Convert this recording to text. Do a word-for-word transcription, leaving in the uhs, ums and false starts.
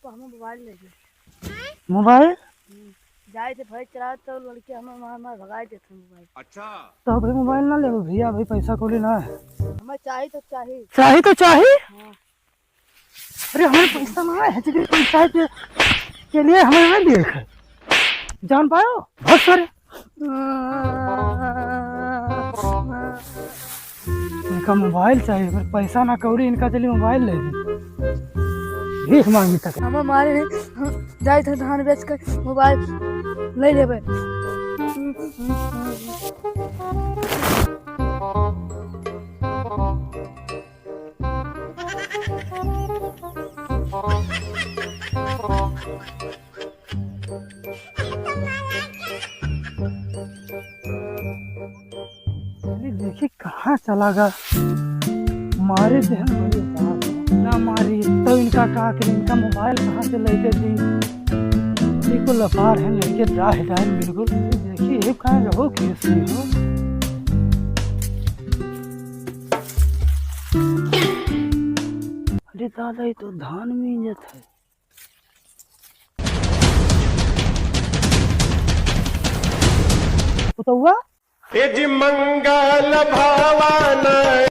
तो हमें मोबाइल ले दे। मोबाइल? हम्म, जाए थे भाई चला तो लड़के हमें मार मार भगाए देते मोबाइल। अच्छा। तो भाई मोबाइल ना लेबो भैया, भाई पैसा कौड़ी ना है। हमें चाही तो चाही। चाही तो चाही? हाँ। अरे हमें पैसा ना है, जेकरे पैसा के, के लिए हमें ना देख। जान पायो? भाग सारे। इनका मोबाइल चाहिए, अगर पैसा ना कौड़ी इनका चली मोबाइल ले ली। भीख मांगी तक। हम मारे नहीं, हम जाए थे धान बेच के मोबाइल ले लेबे। अरे देखी कहाँ चला गा। मारे देहन बड़ी बात। ना मारी तो इनका का करी, इनका मोबाइल कहाँ से लेके दी। बिल्कुल लपार है, लेके जा है टाइम बिल्कुल। देखी ये कहाँ रहो, कैसे हो। अरे दादा, ये तो धान में इज्जत है। पुतौआ? ए जी मंगल भवन।